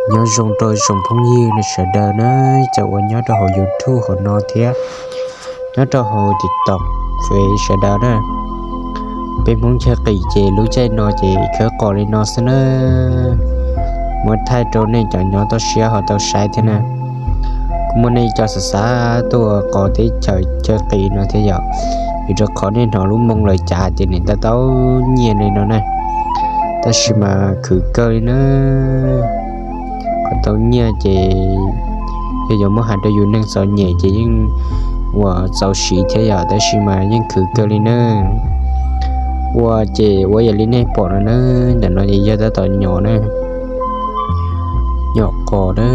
Nyob zoo rau tsoom phooj ywg sawv daws na, cov uas nyob rau hauv YouTube hauv no thiab nyob rau hauv TikTok, Face sawv daws na. Peb Hmoob chaw qis ces lub caij no ces khawb qos li no xwb na. Muab thaij rau nej cov nyob toj siab ho tau saib thiab na. Kuv muab nej cov xav xav tuaj ua qos teb chaws chaw qis no thiab yom, vim rau qhov nej hnov lub moo lawv cav ces nws tau tau nyiaj li no na. Tab sis mas khwv kawg li na. Qhov tau nyiaj ces yog yuav muab hais rau yus neeg txom nyem ces yeej ua txaus siv thiab yom, tab sis mas yeej khwv kawg li na. Ua ces ua yam li nej pom no na, ntawm no ces yog tab tom nyom na. Nyom qos na,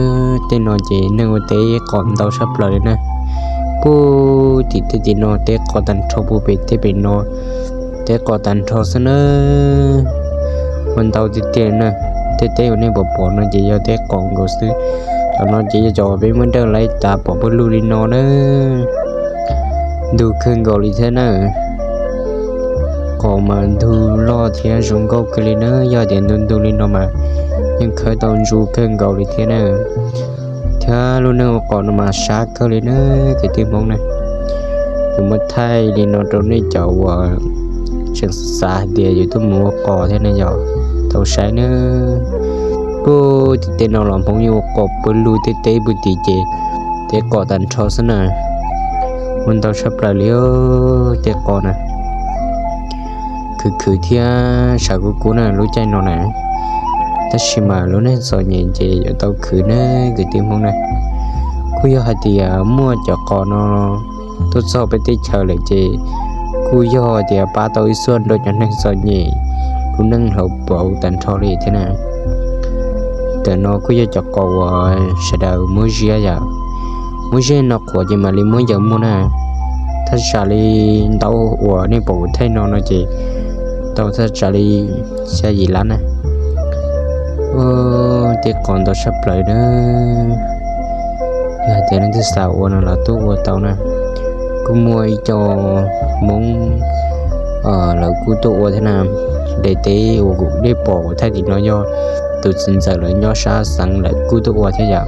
tej no ces neeg ua teb qos ntau tshaj plaws li na. Puag tim tej tim no teb qos tag nrho, puag pem tej pem no teb qos tag nrho xwb na. Ua ntau tiag tiag na. Tej teb uas nej pom pom no ces yog teb qos nkaus xwb. Cov no ces yog cov peb muab dawj laib tas pom pawg lug li no na. Ntug kawg nkaus li thiab na. Qos mas ntug loj thiab zoo nkauj kawg li na, yog tias ntug ntug li no mas yeej khawb tau ntsu kawg nkaus li thiab na. Thiab lub neej ua qos no mas sab kawg li na, kwv tij Hmoob na. Kuv muab thaij li no rau nej cov uas tseem xav hais tias yuav tuaj mus ua qos thiab ne yom, tau saib na. Puag tim tej no los Hmoob yeej ua qos pawg lug, tej teb puag tim ces teb qos tag nrho xwb na. Ua ntau tshaj plaws li tej qos na. Khwv khwv thiab sab kub kub na lub caij no na. Tab sis mas lub neej txom nyem ces yuav tau khwv na, kwv tij Hmoob na. Kuj yog hais tias muaj cov qos no tuaj txog peb teb chaws lawm ces kuj yog tias pab tau ib suab nrog cov neeg txom nyem lub neej hauv paus tag nrho li thiab na. Ntawm no kuj yog cov qos uas sawv daws muab ziab yom. Muab ziab no qhuav ces mam li muab ncaws muag na. Thaj tsam li ntau uas nej pom kuv thaij no no ces tau thaj tsam li xya yim lab na. Tej qos ntau tshaj plaws na. Yog hais tias leej twg xav ua no los tuaj ua tau na. Kuj muaj ib co Hmoob lawv kuj tuaj ua thiab na. Daim teb uas kuv nej pom kuv thaij tim no yog tus txiv ntxawm lawv nyob sab xeev lawv kuj tuaj ua thiab yom.